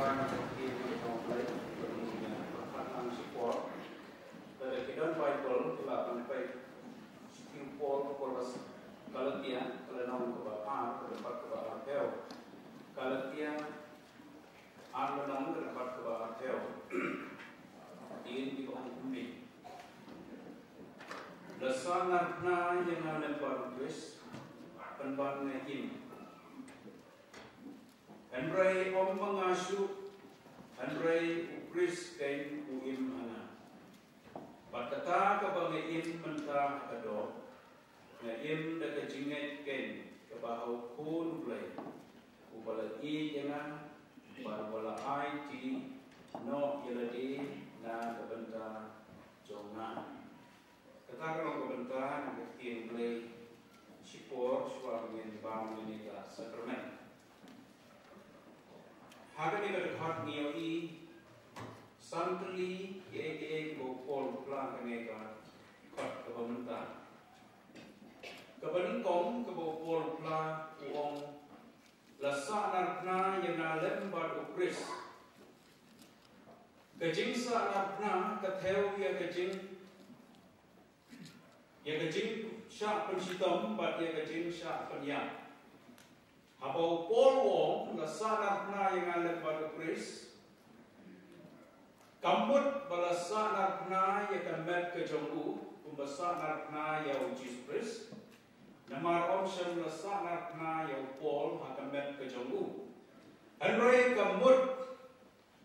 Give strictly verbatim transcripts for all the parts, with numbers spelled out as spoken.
Ki don Baibl, ki la pynpoi sha u Paul, Paul, Galatia, ka lynnong kaba ar, ka dkhot kaba arphew. Galatia, ar lynnong, ka dkhot kaba arphew. Dien ki ba ong kumne. La sahnarphna ïa nga lem bad u Khrist, pynban nga im. Hynrei ym ma nga shuh, hynrei u Khrist keiñ u im ha nga. Bad kata kaba nga im mynta ha ka doh, nga im da ka jingngeit keiñ kaba ha u Khun u Blei, uba la ïeit ïa nga, bad uba la aiti noh ïa lade na ka bynta jong nga. Kata ka long ka bynta na ka ktien Blei shipor shuwa ba ngin bam ïa kane ka sakrament. Ha kane ka dkhot ngi ïohi san tylli kiei kiei kiba u Paul u phla ha kane ka dkhot kaba mynta. Kaba nyngkong kaba u Paul u phla u ong, la sahnarphna ïa nga lem bad u Khrist. Ka jingsahnarphna ka thew ïa ka jing ïa ka jingshah pynshitom bad ïa ka jingshah pynïap. Haba u Paul u ong la sahnarphna ïa nga lem bad u Khrist, ka mut ba la sahnarphna ïa ka met ka jong u kumba sahnarphna ïa u Jisu Khrist. Namar ym shym la sahnarphna ïa u Paul ha ka met ka jong u. Hynrei ka mut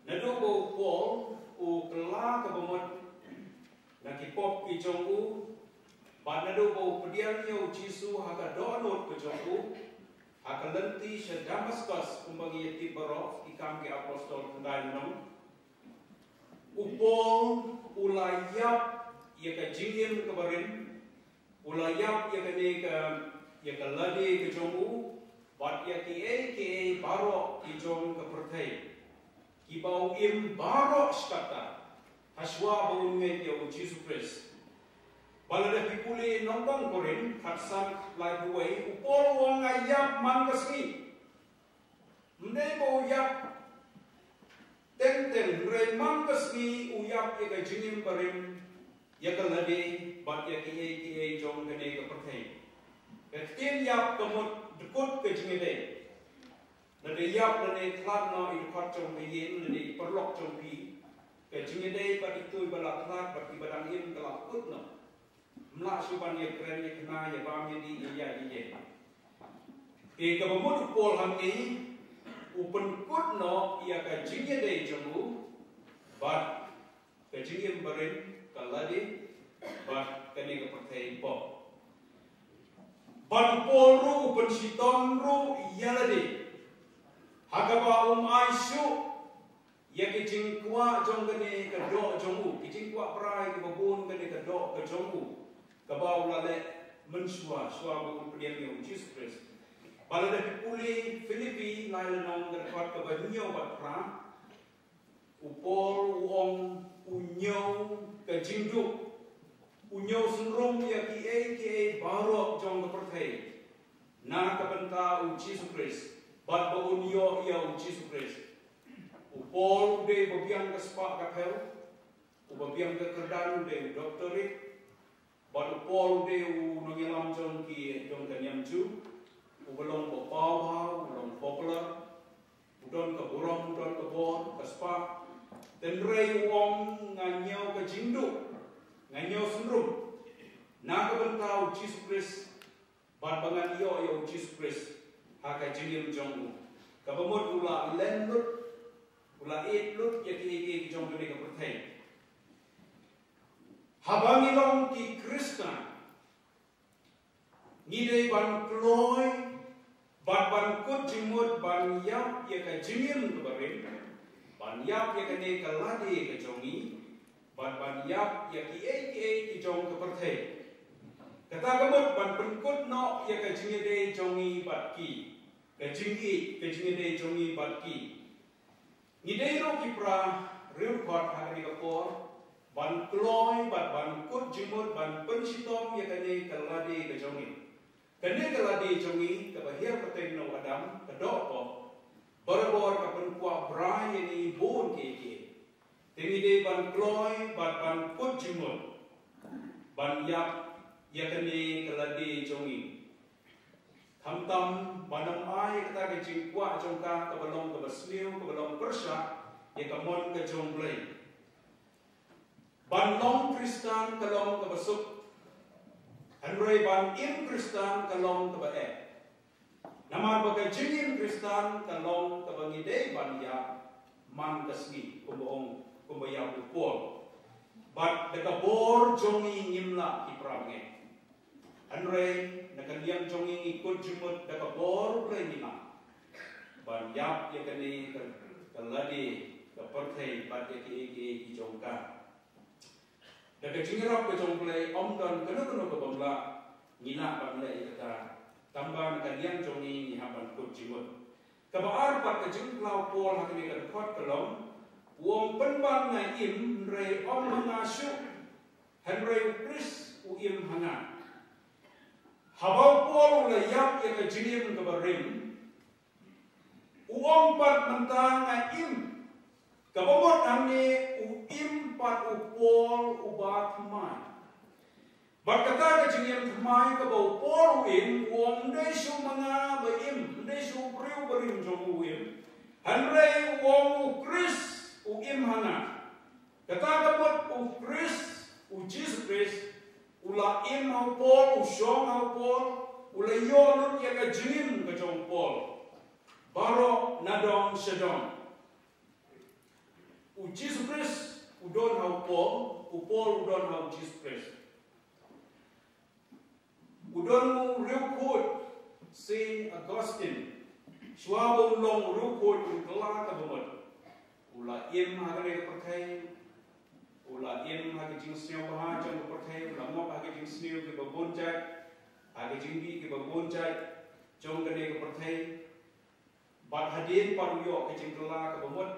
naduh ba u Paul u kylla ka bamut na ki pop ki jong u, bad naduh ba u pdiang ïa u Jisu ha ka dohnud ka jong u ha ka lynti sha Damaskus, kumba ngi ïa tip baroh, Ki Kam ki Apostol khyndai lynnong, u Paul u la ïap ïa ka jingim kaba rim. U la ïap ïa kane ka, ïa ka lade ka jong u, bad ïa kiei kiei baroh ki jong ka pyrthei, kiba u im baroh shi katta, ha shuwa ba un ngeit ïa u Jisu Khrist. Ba lada phi pule Nongtong Korinth khatsan, laiphew wei, u Paul u ong nga ïap man ka sngi. Ym dei ba u ïap teng teng, hynrei man ka sngi u ïap ïa ka jingim barim, ïa ka lade, bad ïa kiei kiei jong kane ka pyrthei. Ka ktien ïap ka mut dkut ka jingïadei. Lada ïap lane khlad noh i dkhot jong ka ïing lane i paralok jong phi, ka jingïadei bad itu iba la khlad bad iba dang im ka la kut noh. Ym lah shuh ban ïakren ïakynna, ïabam ïadih ïa ïa ïa ïa. Te kaba mut u Paul hangne, u pynkut noh ïa ka jingïadei jong u bad ka jingim barim, ka lade bad kane ka pyrthei pop. Bad u Paul ruh u pynshitom ruh ïa lade, ha kaba um ai shuh ïa ki jingkwah jong kane ka doh jong u, ki jingkwah brai kiba bun kane ka doh ka jong u, kaba u la leh mynshuwa, shuwa ba u pdiang ïa u Jisu Khrist. Ba lada phi pule Philippi lai lynnong, ka dkhot kaba hynñiew bad phra, u Paul u ong u ñiew ka jingduh, u ñiew synrum ïa kiei kiei baroh jong ka pyrthei na ka bynta u Jisu Khrist, bad ba un ïoh ïa u Jisu Khrist. U Paul u dei uba biang ka spah ka phew, uba biang ka kyrdan, u dei u doctorate, bad u Paul u dei u nongïalam jong ki, jong ka niam Jiw, uba long ba paw bha, uba long popular, u don ka burom, u don ka bor, ka spah. Hynrei u ong nga ñiew ka jingduh, nga ñiew synrum na ka bynta u Jisu Khrist, bad ba ngan ïoh ïa u Jisu Khrist ha ka jingim jong u. Kaba mut u la len lut, u la ïeit lut ïa kiei kiei ki jong kane ka pyrthei. Haba ngi long ki Khristan, ngi dei ban kloi bad ban kut jingmut ban ïap ïa ka jingim kaba rim, ban ïap ïa kane ka lade ka jong ngi, bad ban ïap ïa kiei kiei ki jong ka pyrthei. Kata ka mut ban pynkut noh ïa ka jingïadei jong ngi bad ki, ka jingïeit, ka jingïadei jong ngi bad ki. Ngi dei ruh ki para riewdkhot ha kane ka por ban kloi bad ban kut jingmut ban pynshitom ïa kane ka lade ka jong ngi. Kane ka lade jong ngi kaba hiar pateng na u Adam, ka doh pop. Barabor ka pynkwah brai ïa ngi bun kiei kiei. Te ngi dei ban kloi bad ban kut jingmut ban ïap ïa kane ka lade jong ngi. Khamtam ban ym ai kata ka jingkwah jong ka kaba long kaba sniew, kaba long pyrshah ïa ka mon ka jong U Blei. Ban long Khristan ka long kaba suk, hynrei ban im Khristan ka long kaba eh. Namar ba ka jingim Khristan ka long kaba ngi dei ban ïap man ka sngi, kumba ong, kumba ïap u Paul. Bad da ka bor jong ngi ngim lah ki para bangeit. Hynrei na ka liang jong ngi ngi kut jingmut da ka bor U Blei ngi lah ban ïap ïa kane ka, ka lade, ka pyrthei bad ïa kiei kiei ki jong ka. Da ka jingïarap ka jong U Blei ym don kano kano ka bym lah, ngi lah ban leh ïa kata. Tangba na ka liang jong ngi ngi hap ban kut jingmut. Kaba ar pat ka jingphylla u Paul ha kane ka dkhot ka long, u ong, pynban nga im, hynrei ym ma nga shuh, hynrei U Khrist u im ha nga. Haba u Paul u la ïap ïa ka jingim kaba rim, u ong pat mynta nga im. Kaba mut hangne u im pat u Paul uba thymmai. Bad kata ka jingim thymmai kaba u Paul u im, u ong, ym dei shuh ma nga ba im, ym dei shuh u briew barim jong u im. Hynrei u ong U Khrist u im ha nga. Kata ka mut U Khrist, U Jisu Khrist, u la im ha u Paul, u shong ha u Paul, u la ïoh lut ïa ka jingim ka jong u Paul. Baroh na dong sha dong. U Jisu Khrist u don ha u Paul, u Paul u don ha U Jisu Khrist. U don u riewkhuid Saint Augustine. Shuwa ba u long u riewkhuid u kylla kaba mut. U la im ha kane ka pyrthei. U la im ha ka jingsngewbha jong ka pyrthei. U la ngop ha ka jingsniew kiba bun jait, ha ka jingdih kiba bun jait jong kane ka pyrthei. Bad hadien pat u ïoh ka jingkylla kaba mut.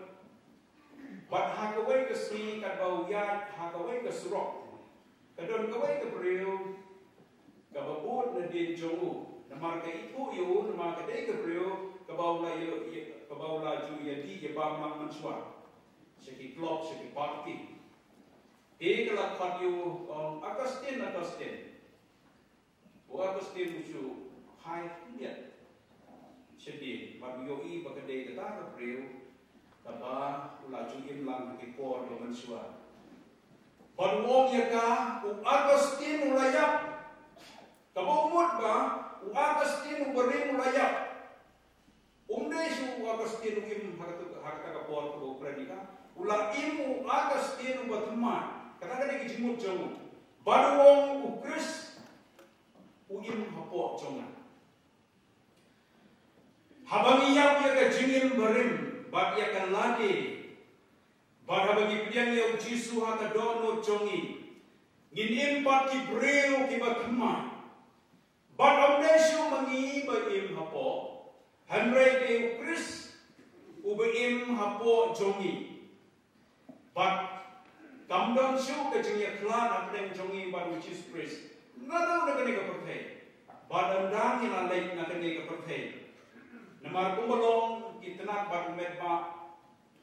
Bad ha kawei ka sngi katba u ïaid ha kawei ka surok, ka don kawei ka briew kaba bud nadien jong u. Namar ka ithuh ïa u, namar ka dei ka briew kaba u la ïa, ïa, kaba u la ju ïa dih ïa bam lang mynshuwa sha ki club, sha ki party. Te ka la khot ïa u, ong, Augustine, Augustine. U Augustine u shu phai khyndiat shadien bad u ïohi ba ka dei kata ka briew kaba u la ju im lang ha ki por ba mynshuwa. Bad u ong ïa ka, u Augustine u la ïap. Kaba u mut ba u Augustine u barim u la ïap. Um dei shuh u Augustine u im ha kata, ha kata ka por kaba u kren ïa ka. U la im u Augustine uba thymmai. Kata ka dei ka jingmut jong u. Bad u ong U Khrist u im hapoh jong nga. Haba ngi ïap ïa ka jingim barim bad ïa ka lade, bad haba ngi pdiang ïa U Jisu ha ka dohnud jong ngi, ngin im pat ki briew kiba thymmai. Bad ym dei shuh ma ngi ba im hapoh, hynrei dei U Khrist uba im hapoh jong ngi. Bad kam don shuh ka jingïakhlad hapdeng jong ngi bad U Jisu Khrist naduh na kane ka pyrthei. Bad ynda ngi la leit na kane ka pyrthei, namar kumba long ki tnat bad u met ba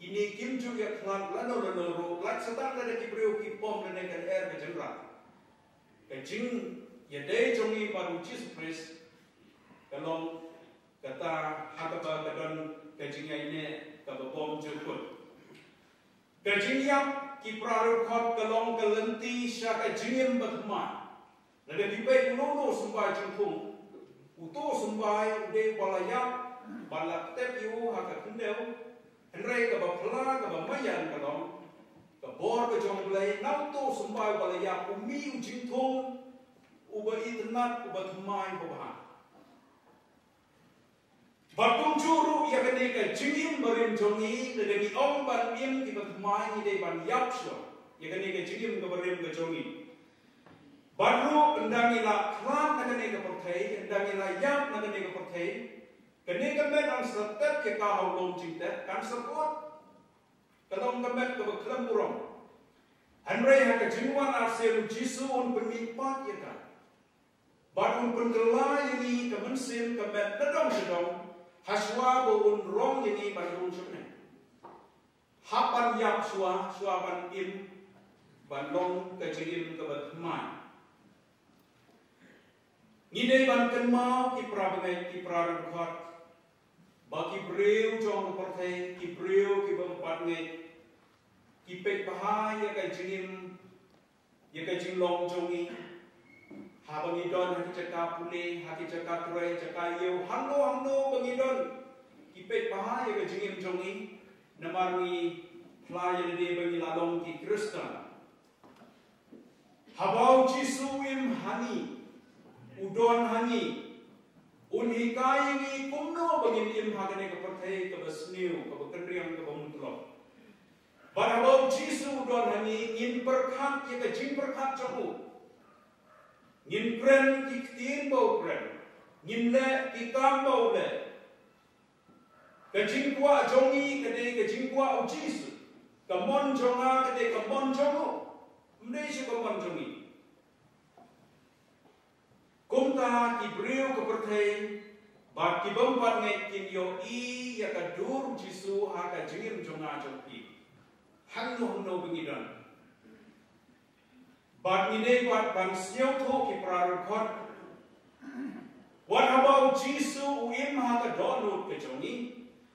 kine kim ju ïakhlad lano lano ruh, lait Satan lada ki briew ki pom lane ka lyer ka jynrat. Ka jingïadei jong ngi bad U Jisu Khrist ka long kata ha kaba ka don ka jingïaineh kaba bym ju kut. Ka jingïap ki para riewkhuid ka long ka lynti sha ka jingim bathymmai. Lada phi peit uno uno u symbai jingthung, uto u symbai u dei uba la ïap bad la tep ïa u ha ka khyndew. Hynrei kaba phylla kaba maïan ka long ka bor ka jong U Blei na uto u symbai uba la ïap, u mih u jingthung uba itynnad, uba thymmai, uba bha. Bad kumjuh ruh ïa kane ka jingim barim jong ngi, lada ngi ong ban im kiba thymmai ngi dei ban ïap shuwa ïa kane ka jingim kaba rim ka jong ngi. Bad ruh ynda ngi la khlad na kane ka pyrthei, ynda ngi la ïap na kane ka pyrthei, kane ka met kan sa tep ïa ka ha u lum jingtep, kan sa kut. Ka long ka met kaba khlem burom. Hynrei ha ka jingwan arsien U Jisu un pynmihpat ïa ka. Bad un pynkylla ïa ngi ka mynsiem ka met na dong sha dong, Hashwa ba un rong ïa ngi ban rung shane. Hap ban ïap shuwa, shuwa ban im, ban long ka jingim kaba thymmai. Ngi dei ban kynmaw ki para bangeit, ki para rit khot, ba ki briew jong ka pyrthei, ki briew ki bym pat ngeit, ki peit bha ïa ka jingim, ïa ka jinglong jong ngi. Haba ngi don ha ki jaka pule, ha ki jaka trei, jaka ïew, hangno hangno ba ngi don, ki peit bha ïa ka jingim jong ngi. Namar ngi phla ïa lade ba ngi la long ki Khristan. Haba u Jisu u im ha ngi, u don ha ngi, un hikai ïa ngi kumno ba ngin im ha kane ka pyrthei kaba sniew, kaba kynriang, kaba mutlop. Bad haba u Jisu u don ha ngi, ngin pyrkhat ïa ka jingpyrkhat jong u. Ngin kren ki ktien ba u kren. Ngin leh ki kam ba u leh. Ka jingkwah jong ngi ka dei ka jingkwah u Jisu. Ka mon jong nga ka dei ka mon jong u. Ym dei shuh ka mon jong ngi. Kumta ki briew ka pyrthei bad ki bym pat ngeit kin ïohi ïa ka dur u Jisu ha ka jingim jong nga jong phi. Hangno hangno ba ngi don. Bad ngi dei pat ban sngewthuh ki para rit khot. Wat haba u Jisu u im ha ka dohnud ka jong ngi,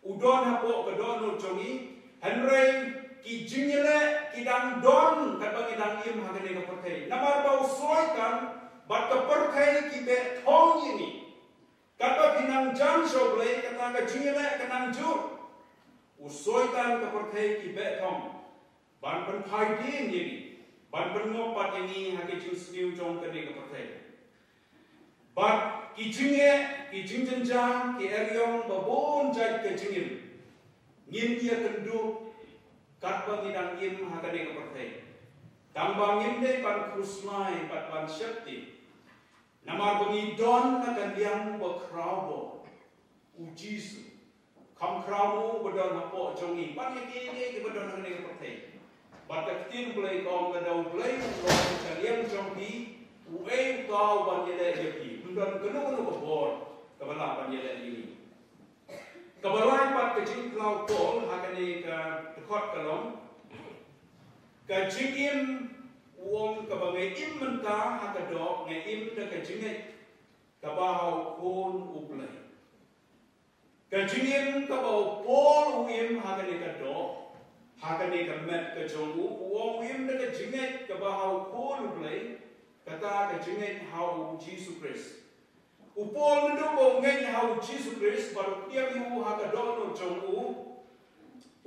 u don hapoh ka dohnud jong ngi, hynrei ki jingïaleh ki dang don katba ngi dang im ha kane ka pyrthei. Namar ba u Soitan bad ka pyrthei ki beh thong ïa ngi. Katba phi nang jan sha U Blei, kata ka jingïaleh ka nang jur. U Soitan, ka pyrthei ki beh thong ban pynphai dien ïa ngi, ban pynngop pat ïa ngi ha ki jingsniew jong kane ka pyrthei. Bad ki jingeh, ki jingjynjar, ki eriong, ba bun jait ka jingim ngin ïakynduh katba ngi dang im ha kane ka pyrthei. Tang ba ngim dei ban khuslai bad ban sheptieng. Namar ba ngi don na ka liang uba khraw bor, u Jisu. Kham khraw mo uba don hapoh jong ngi, ban ïa kiei kiei kiba don ha kane ka pyrthei. Bad ka ktien Blei ka ong, lada U Blei u long ka liang jong phi, uei uta uban ïaleh ïa phi? Ym don kano kano ka bor kaba lah ban ïaleh ïa ngi. Kaba lai pat ka jingkhlaw Paul ha kane ka dkhot ka long, ka jingim, u ong, kaba nga im mynta ha ka doh, nga im da ka jingngeit kaba ha u Khun U Blei. Ka jingim kaba u Paul u im ha kane ka doh, ha kane ka met ka jong u, u ong u im da ka jingngeit kaba ha u Khun U Blei, kata ka jingngeit ha u Jisu Khrist. U Paul naduh ba u ngeit ha u Jisu Khrist bad u pdiang ïa u ha ka dohnud jong u,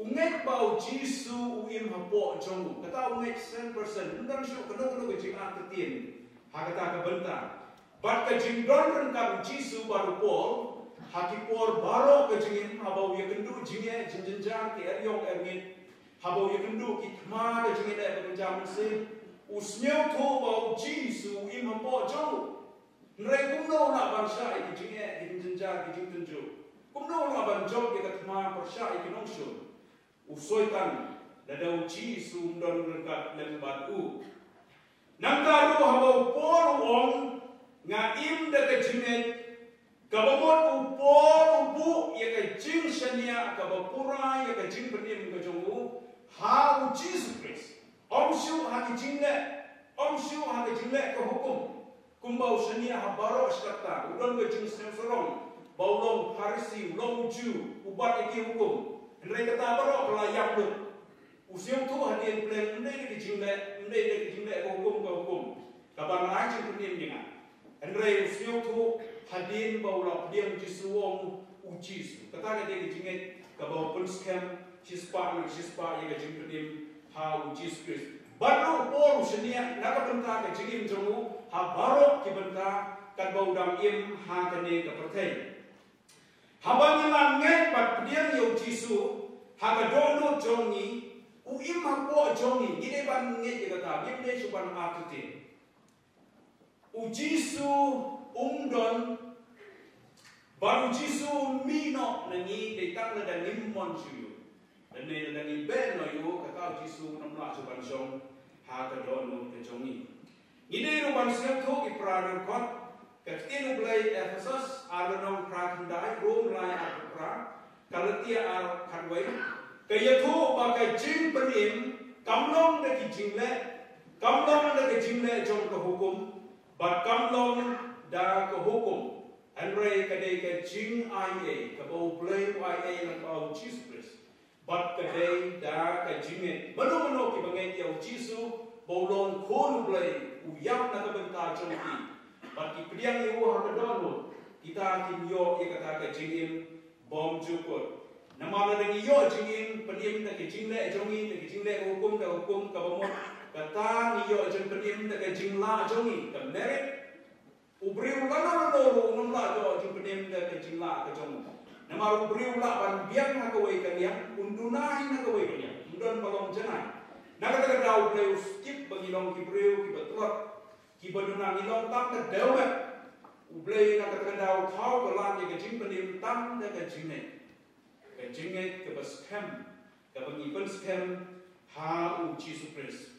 u ngeit ba u Jisu u im hapoh jong u. Kata u ngeit san percent. Ym don shuh kano kano ka jingartatien ha kata ka bynta. Bad ka jingdon ryngkat u Jisu bad u Paul ha ki por baroh ka jingim, haba u ïakynduh jingeh jingjynjar, ki eriong erngit, haba u ïakynduh ki thma ka jingïaleh bad ka jingmynsiem, u sngewthuh ba u Jisu u im hapoh jong u. Hynrei kumno u lah ban shah ïa ki jingeh, ki jingjynjar, ki jingtynjuh? Kumno u lah ban jop ïa ka thma, pyrshah ïa ki nongshun? U Soitan, lada u Jisu um don ryngkat lem bad u. Nangta ruh haba u Paul u ong, nga im da ka jingngeit, kaba mut u Paul u buh ïa ka jingshaniah kaba pura ïa ka jingpynim ka jong u ha u Jisu Khrist. Ym shuh ha ka jingleh, ym shuh ha ka jingleh ka hukum. Kumba u shaniah ha baroh shi katta, u don ka jingsngew sarong ba u long Pharisi, u long u Jiw, u bat ïa ki hukum. Hynrei kata baroh ka la ïap lut. U sngewthuh hadien pleng, ym dei da ka jingleh, ym dei da ka jingleh ka hukum, ka hukum kaban ai jingpynim ïa nga. Hynrei u sngewthuh hadien ba u la pdiang Jisu, u ong u Jisu. Kata ka dei ka jingngeit kaba u pynskhem shispah na shispah ïa ka jingpynim ha u Jisu Khrist. Bad ruh u Paul u shaniah na ka bynta ka jingim jong u ha baroh ki bynta katba u dang im ha kane ka pyrthei. Haba ngi la ngeit bad pdiang ïa u Jisu ha ka dohnud jong ngi, u im hapoh jong ngi, ngi dei ban ngeit ïa kata, ngim dei shuh ban artatien. U Jisu um don, bad u Jisu um mih noh na ngi dei tang lada ngim mon shuh ïa u. Lane lada ngi beh noh ïa u, kata u Jisu um lah shuh ban shong ha ka dohnud ka jong ngi. Ngi dei ruh ban sngewthuh, ki para rit khot, Ka ktien U Blei, Ephesos ar lynnong phra khyndai, Rom lai ar phra, Galatia ar khatwei. Ka ïathuh ba ka jingpynim kam long da ki jingleh, kam long da ka jingleh jong ka hukum, bad kam long da ka hukum. Hynrei ka dei ka jingaiei kaba U Blei u aiei lyngba U Jisu Khrist. Bad ka dei da ka jingngeit. Mano mano kiba ngeit ïa U Jisu ba u long Khun U Blei, u ïap na ka bynta jong ki, bad ki pdiang ïa u ha ka dohnud, kita kin ïoh ïa kata ka jingim bymjukut. Namar lada ngi ïoh jingim pynim da ka jingleh jong ngi, da ka jingleh ka hukum, da ka hukum kaba mut, kata ngi ïoh jingpynim da ka jinglah jong ngi, ka merit. U briew lano lano ruh un ym lah ïoh jingpynim da ka jinglah ka jong u. Namar u briew u lah ban biang ha kawei ka liang, un duna hi na kawei ka liang, un don ba long janai. Na kata ka daw U Blei u skip ba ngi long ki briew kiba tlot, kiba duna, ngi long tang ka dewmet. U Blei na kata ka daw u thaw palat ïa ka jingpynim tang da ka jingngeit. Ka jingngeit kaba skhem, kaba ngi pynskhem ha U Jisu Khrist.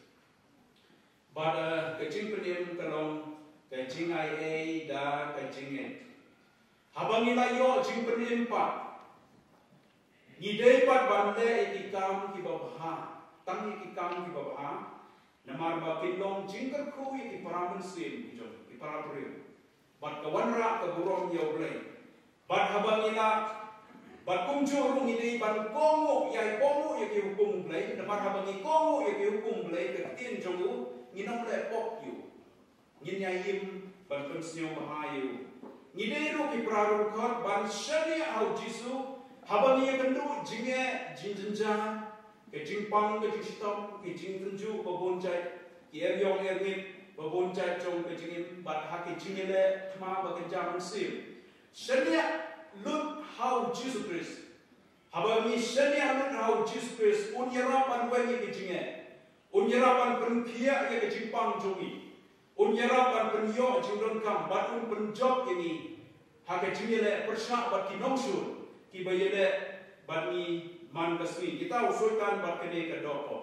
Bad, eh, ka jingpynim ka long ka jingaiei da ka jingngeit. Haba ngi la ïoh jingpynim pat, ngi dei pat ban leh ïa ki kam kiba bha, tang ïa ki kam kiba bha, namar ba kin long jingkyrkhu ïa ki para mynsiem ki jong, ki para briew. Bad ka wanrah ka burom ïa U Blei. Bad haba ngi la, bad kumjuh ruh ngi dei ban kohnguh ïa, kohnguh ïa ki hukum U Blei, namar haba ngi kohnguh ïa ki hukum U Blei, ka ktien jong u, ngin ym leh pop ïa u. Ngin ïa im ban pynsngew bha ïa u. Ngi dei ruh ki para riewkhot ban shaniah ha U Jisu, haba ngi ïakynduh jingeh, jingjynjar, ka jingpang, ka jingshitom, ka jingtynjuh, ba bun jait, ki eriong erngit, ba bun jait jong ka jingim, bad ha ka jingïaleh thma ba kynja mynsiem. Shaniah lut ha U Jisu Khrist. Haba ngi shaniah lut ha U Jisu Khrist, un ïarap ban weng ïa ka jingeh. Un ïarap ban pynkhiah ïa ka jingpang jong ngi. Un ïarap ban pynïoh jingdonkam, bad un pynjop ïa ngi ha ka jingïaleh pyrshah bad ki nongshun kiba ïaleh bad ngi man ka sngi. Kita u Soitan bad kane ka dohkha.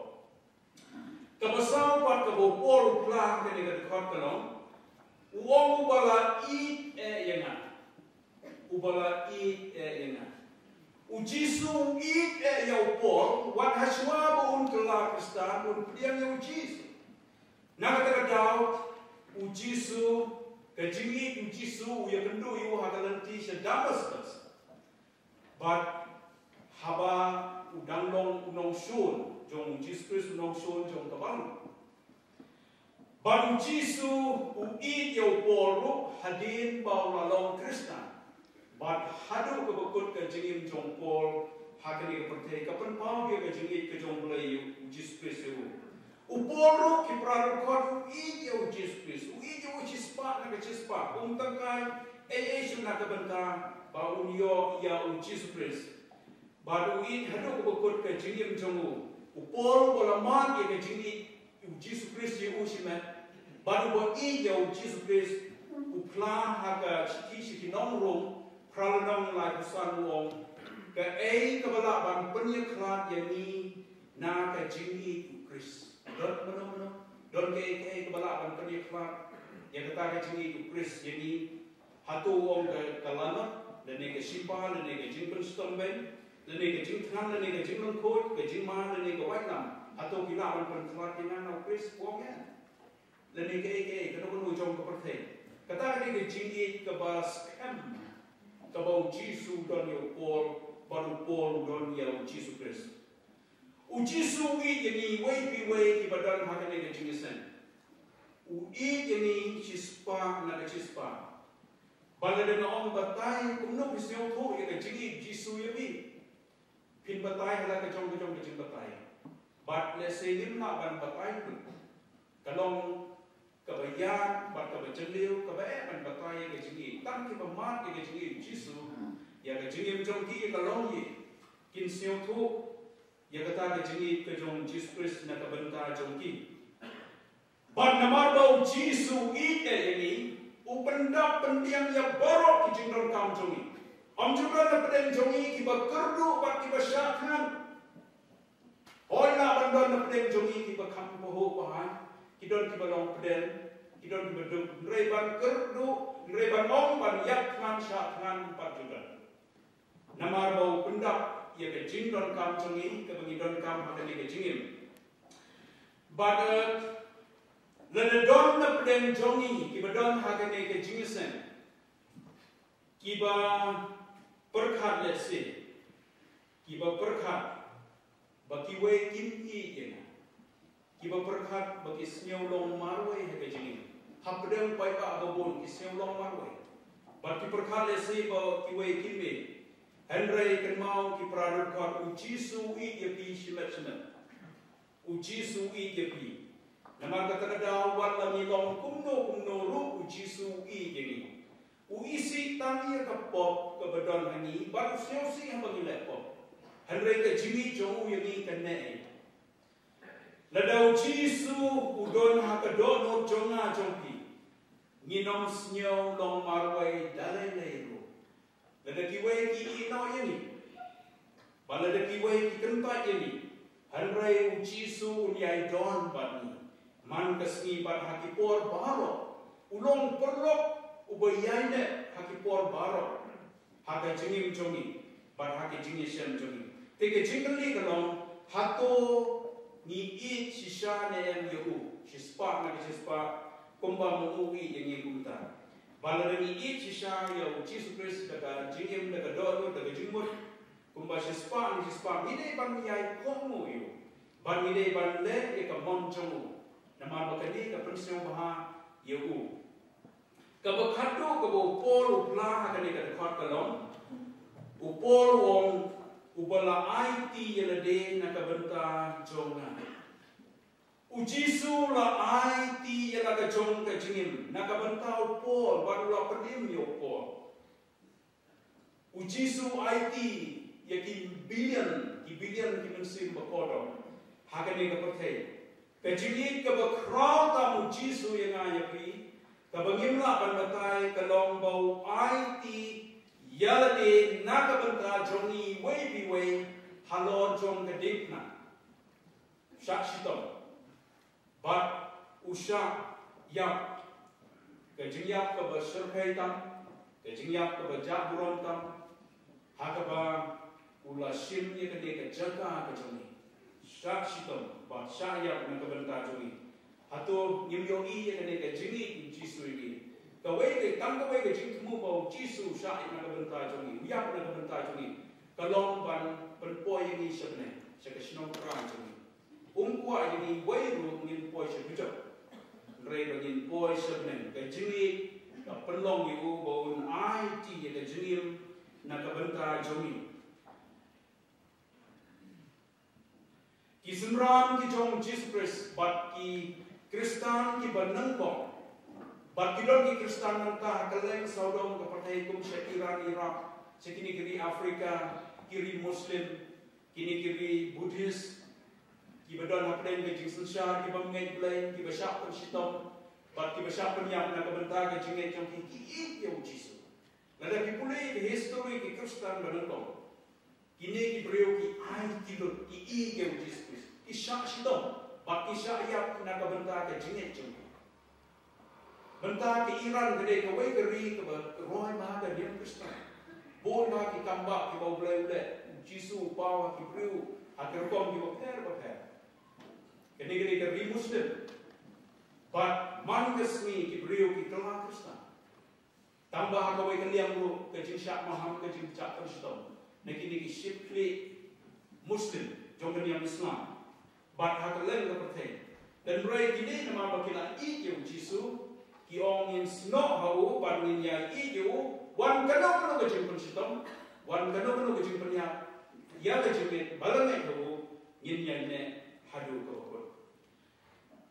Kaba saw bad kaba u Paul u phla ha kane ka dkhot ka long, u ong uba la ïeit eh ïa nga. Uba la ïeit eh ïa nga. U Jisu u ïeit eh ïa u Paul, wat hashwa ba un kylla Khristan, un pdiang ïa U Jisu. Na kata ka daw, U Jisu, ka jingïeit U Jisu u ïakynduh ïa u ha ka lynti sha Damascus. Bad haba u dang long u nongshun jong U Jisu Khrist, u nongshun jong ka balang. Bad U Jisu u ïeit ïa u Paul ruh hadien ba u la long Khristan. Bad haduh kaba kut ka jingim jong Paul ha kane ka pyrthei, ka pynpaw ïa ka jingïeit ka jong U Blei ïa U Jisu Khrist ïa u. U Paul ruh, ki para riewkhot, u ïeit ïa U Jisu Khrist, u ïeit ïa u shispah na ka shispah, um tangkai ei ei shuh na ka bynta ba un ïoh ïa U Jisu Khrist. Bad u ïeit haduh kaba kut ka jingim jong u. U Paul uba la mad ïa ka jingïeit U Jisu Khrist ïa u shimet, bad uba ïeit ïa U Jisu Khrist, u phla ha ka shithi sha ki nong Rom, phra lynnong laiphew san, u ong, kaei kaba lah ban pynïakhlad ïa ngi na ka jingïeit U Khrist? Don mano mano? Don kaei kaei kaba lah ban pynïakhlad ïa kata ka jingïeit U Khrist ïa ngi? Hato u ong ka, ka lanot, lane ka shipa, lane ka jingpynshitom beiñ, lane ka jingthngan, lane ka jinglyngkhuid, ka jingma, lane ka waitlam? Hato ki lah ban pynkhlad ïa nga na U Khrist? U ong ïa. Lane kaei kaei, kano kano jong ka pyrthei. Kata ka dei ka jingïeit kaba skhem kaba U Jisu u don ïa u Paul, bad u Paul u don ïa U Jisu Khrist. U Jisu u ïeit ïa ngi iwei pa iwei kiba don ha kane ka jingïaseng. U ïeit ïa ngi shispah na ka shispah. Bad lada nga ong batai, kumno phi sngewthuh ïa ka jingïeit U Jisu ïa phi? Phin batai ha la ka jong ka jong ka jingbatai. Bad lehse ngim lah ban batai ruh. Ka long kaba ïar bad kaba jylliew, kaba eh ban batai ïa ka jingïeit. Tang kiba mad ïa ka jingïeit U Jisu, ïa ka jingim jong ki, ïa ka longïing, kin sngewthuh ïa kata ka jingïeit ka jong U Jisu Khrist na ka bynta jong ki. Bad namar ba U Jisu u ïeit ïa ngi, u pyndap pynbiang ïa baroh ki jingdonkam jong ngi. Ym ju don na pdeng jong ngi kiba kyrduh bad kiba shah thngan. Hooid, lah ban don na pdeng jong ngi kiba kham pahuh bahai, ki don kiba long pdeng, Ki don kiba duk, hynrei ban kyrduh, hynrei ban ong ban ïap thngan shah thngan pat ju don. Namar ba u pyndap ïa ka jingdonkam jong ngi kaba ngi donkam ha kane ka jingim. Bad, eh, lada don na pdeng jong ngi kiba don ha kane ka jingïaseng, kiba pyrkhat lehse, kiba pyrkhat ba kiwei kim ïeit ïa nga, kiba pyrkhat ba ki sngew long marwei ha ka jingim. Hapdeng paidbah ba bun ki sngew long marwei. Bad ki pyrkhat lehse ba kiwei kim ïeit. Hynrei kynmaw ki para dkhot, U Jisu u ïeit ïa phi shimet shimet. U Jisu u ïeit ïa phi. Namar kata ka daw wat la ngi long kumno kumno ruh U Jisu u ïeit ïa ngi. U isih tang ïa ka pop kaba don ha ngi, bad u sngewsih haba ngi leh pop. Hynrei ka jingïeit jong u ïa ngi ka neh. Lada U Jisu u don ha ka dohnud jong nga jong phi, ngin ym sngew long marwei da lei lei ruh. Lada kiwei ki ïehnoh ïa ngi, ba lada kiwei ki kyntait ïa ngi, hynrei U Jisu un ïai don bad ngi man ka sngi bad ha ki por baroh. U long paralok uba ïaineh ha ki por baroh ha ka jingim jong ngi bad ha ka jingïashem jong ngi. Te ka jingkylli ka long, hato ngi ïeit shisha ne em ïa u shispah na ka shispah, kumba ma u u ïeit ïa ngi kumta? Ba lada ngi ïeit shisha ïa U Jisu Khrist da ka jingim, da ka dohnud, da ka jingmut, kumba shispah na ka shispah, ngi dei ban ïai kohnguh ïa u, ba ngi dei ban leh ïa ka mon jong u, namar ba kane ka pynsngewbha ïa u. Kaba khatduh kaba u Paul u phla ha kane ka dkhot ka long, u Paul u ong, uba la aiti ïa lade na ka bynta jong nga. U Jisu la aiti ïa la ka jong ka jingim na ka bynta u Paul, bad u la pynim ïa u Paul. U Jisu u aiti ïa ki billion, ki billion ki mynsiem ba kordor ha kane ka pyrthei. Ka jingïeit kaba khraw tam U Jisu ïa nga ïa phi, kaba ngim lah ban batai, ka long ba u aiti ïa lade na ka bynta jong ngi iwei pa iwei halor jong ka diengphna. Shah shitom. Bad u shah ïap, ka jingïap kaba shyrkhei tam, ka jingïap kaba jah burom tam, ha kaba u la shim ïa kane ka jaka ka jong ngi. Shah shitom bad shah ïap na ka bynta jong ngi. Hato ngim ïohi ïa kane ka jingïeit U Jisu ïa ngi? Kawei ka, tang kawei ka jingthmu ba U Jisu u shah ïap na ka bynta jong ngi, u ïap na ka bynta jong ngi, ka long ban pynpoi ïa ngi sha bneng, sha ka shnong trai jong ngi. Um kwah ïa ngi wei ruh ngin poi sha kjat, hynrei ba ngin poi sha bneng. Ka jingïeit ka pynlong ïa u ba un aiti ïa ka jingim na ka bynta jong ngi. Ki synran ki jong Jisu Khrist bad ki Khristan kiba nyngkong, bad ki don ki Khristan nangta ha kylleng sawdong ka pyrthei kum sha Iran, Iraq, sha kine ki ri Afrika, ki ri Muslim, kine ki ri Buddhist, kiba don hapdeng ka jingsynshar, kiba ngeit Blei, kiba shah pynshitom bad kiba shah pynïap na ka bynta ka jingngeit jong ki, ki ïeit ïa U Jisu. Lada phi pule ïa ka history ki Khristan ba nyngkong, kine ki briew ki aiti lut, ki ïeit ïa U Jisu Khrist, ki shah shitom bad ki shah ïap na ka bynta ka jingngeit jong ki. Bynta ka Iran ka dei kawei ka ri kaba roi bha ka niam Khristan. Bun bha ki kam bah kiba U Blei u leh, U Jisu u paw ha ki briew ha ki rukom kiba pher ba pher. Kane ka dei ka ri Muslim. Bad man ka sngi ki briew ki kylla Khristan. Tang ba ha kawei ka liang ruh ka jingshah maham, ka jingshah pynshitom na kine ki shipkhlieh Muslim jong ka niam Islam. Bad ha kylleng ka pyrthei. Hynrei kine namar ba ki la ïeit ïa U Jisu, ki ong, ngin snoh ha u bad ngin ïa ïeit ïa u, wan kano kano ka jingpynshitom, wan kano kano ka jingpynïap ïa ka jingngeit ba la ngeit ha u, ngin ïaineh haduh kaba kut.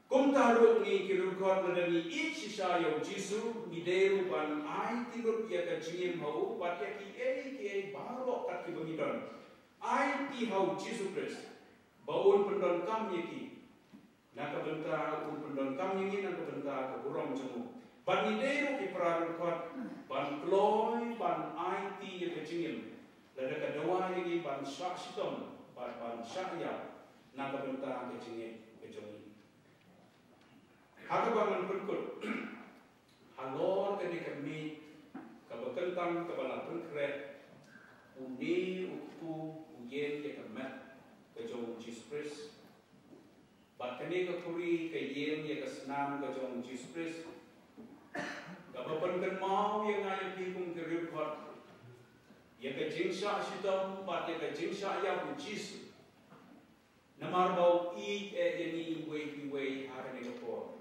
Kumta ruh ngi ki riewkhuid, lada ngi ïeit shisha ïa U Jisu, ngi dei ruh ban aiti lut ïa ka jingim ha u bad ïa kiei kiei baroh kat kiba ngi don. Aiti ha U Jisu Khrist ba un pyndonkam ïa ki na ka bynta, un pyndonkam ïa ngi na ka bynta ka burom jong u. Bad ngi dei ruh ki para riewkhuid ban kloi ban aiti ïa ka jingim lada ka dawa ïa ngi ban shah shitom bad ban shah ïap na ka bynta ka jingngeit ka jong ngi. Ha kaba ngan pynkut halor kane ka miet kaba kyntang kaba la pynkhreh, une u kpu u ïeng ïa ka met ka jong u Jisu Khrist. Bad kane ka khuri ka ïeng ïa ka snam ka jong u Jisu Khrist. Kaba pynkynmaw ïa nga ïa phi kum ki riewkhot ïa ka jingshah shitom bad ïa ka jingshah ïap u Jisu. Namar ba u ïeit eh ïa ngi iwei pa iwei ha kane ka por.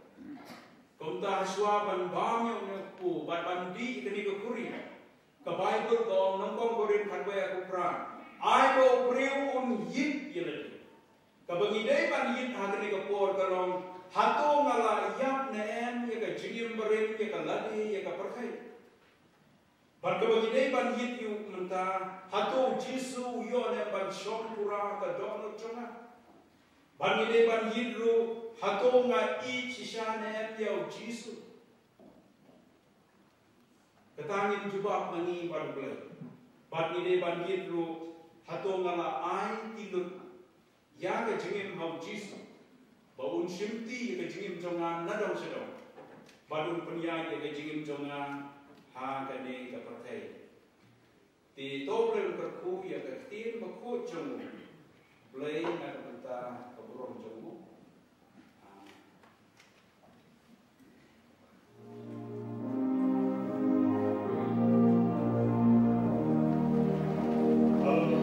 Kumta hashwa ban bam ïa une u kpu bad ban dih kane ka khuri, ka Baibl ka ong, nyngkong Korinth khatwei, arphew phra, ai ba u briew un ïeit ïa lade. Kaba ngi dei ban ïeit ha kane ka por ka long, hato nga la ïap ne em ïa ka jingim barim, ïa ka lade, ïa ka pyrthei. Bad kaba ngi dei ban ïeit ïa u mynta, hato u Jisu u ïoh ne em ban shong pura ka dohnud jong nga? Bad ngi dei ban ïeit ruh, hato nga ïeit shisha ne em ïa u Jisu? Kata ngin jubab ma ngi bad U Blei. Bad ngi dei ban ïeit ruh, hato nga la ai ki lut ïa ka jingim ha u Jisu, ba un shimti ïa ka jingim jong nga nadong shadong, bad un pynïaid ïa ka jingim jong nga ha kane ka pyrthei. Te to Blei un kyrkhu ïa ka ktien bakhuid jong u Blei na ka bynta ka burom jong u. Amen.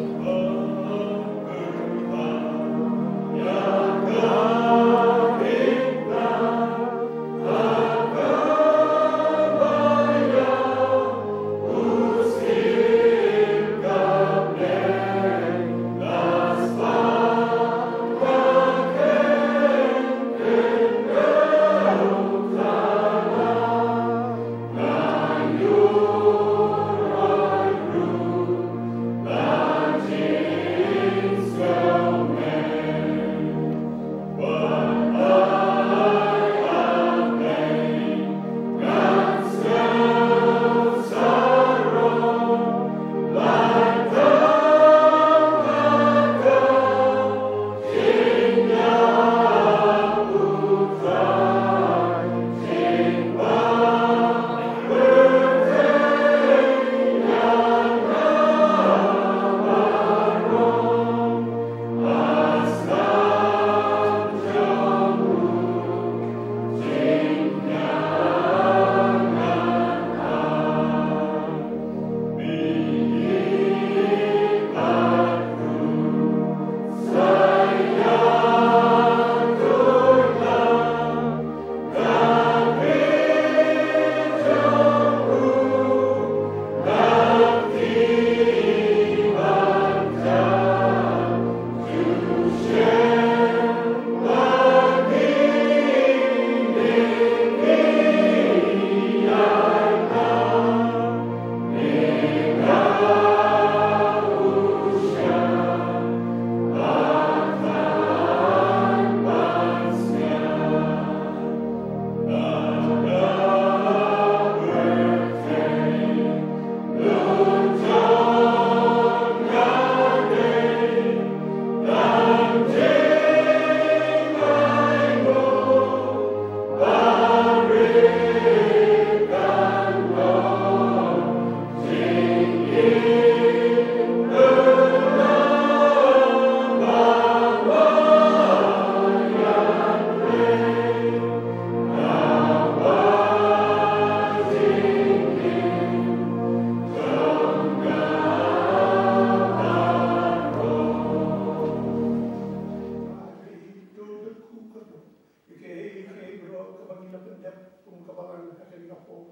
Ïa kaei kaei baroh kaba ngi la pyndep kum ka balang ha kane ka por.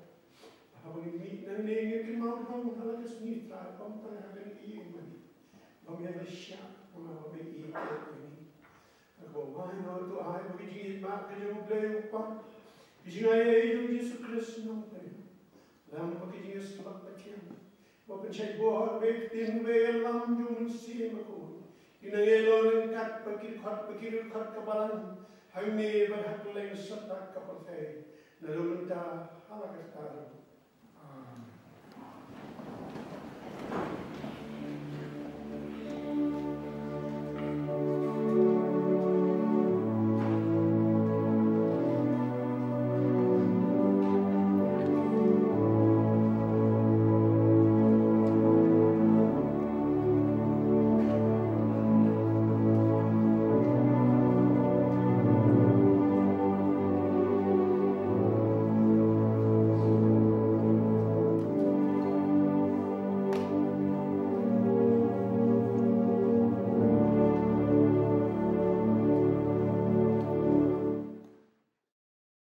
Haba ngi mih nangne, ngi kynmaw noh ha la ka sngi Trai, bam tang ha kane ka ïing mane. Bam ïa la shah, namar ba me ïeit ïa ngi. Haba wai noh, to ai ba ka jingïeit ba ka jong U Blei U Kpa, ka jingaiei jong U Jisu Khrist nongpynim, lem bad ka jingïasyllok pathiang, ba pynshait bor, ba ka ktien, ba ka ïalam jong U Mynsiem Bakhuid, kin nang ïalam ryngkat bad ki dkhot, bad ki dkhot ka balang, hangne bad ha kylleng sahlang ka pyrthei, naduh mynta ha la karta ruh.